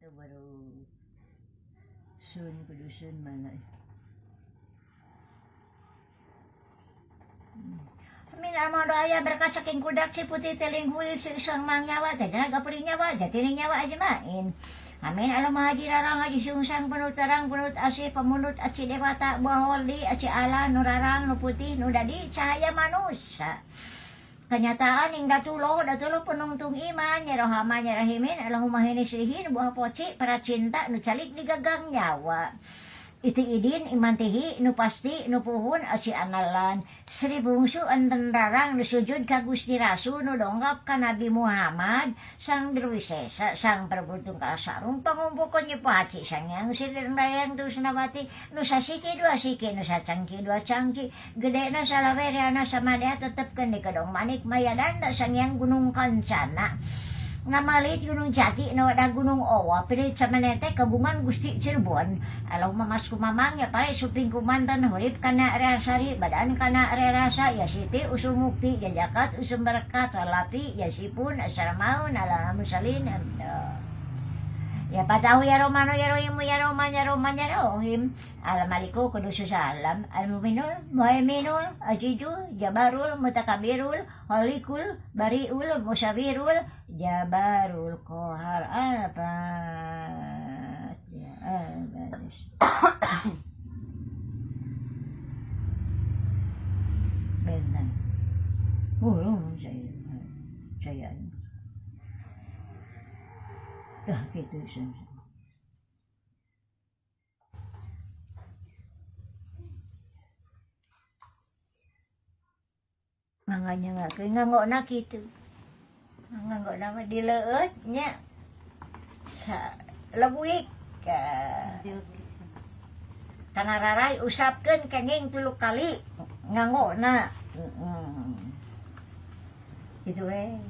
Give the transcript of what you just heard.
Itu baru sun kudusun mana. Amin amal doa berkat saking kudak si putih teling hulit si isang mang nyawa tadi gapuring nyawa jatining nyawa aja main. Amin alam haji rarang haji sungsang penut terang penut asih pemunut aci dewata buah wali aci ala nu rarang nu putih nu dadi cahaya manusia. Kenyataan ing datuloh datuloh penungtung iman nyerohama nyerahimin Allahumma hinisrihin buah poci para cinta nu calik di gagang nyawa. Iti idin imantihi nu pasti nu puhun asi analan Sri Bungsu enten rarang nu sujud ka Gusti Rasul nu dongkap ka Nabi Muhammad Sang Dirwisesa Sang Prabu Tungkal Sarung pangumpukeun nyepu haci Sang Hyang Sri Rayang Tusnawati nu sasiki dua siki nu sacangki dua cangki gedena salawereana samadea tetepkeun di Kedong Manik Mayadanda Sang Hyang Gunung Kancana ngamalit Gunung Jati nu wadah Gunung Owa pirit samanete kagungan Gusti Cirebon Allahumma mas kumamang ya pare suping kumantan hurip kana sari badan kana rasa ya siti usum mukti ya jakat usum berkat walafi ya sipun asaramaun ala musalin ya patahu ya romano ya rohimu ya roman ya roman ya rohim al maliku kudusus alam al muminul muhaiminul ajijul jabarul mutakabirul holikul bariul musawirul jabarul kohar al-fatihah. Benar. Saya dah gitu manganya nggak nganggokna kitu nganggokna mah dileueut nya sa lebuik kana rarai usapkeun kenging 3 kali nganggokna gitu we.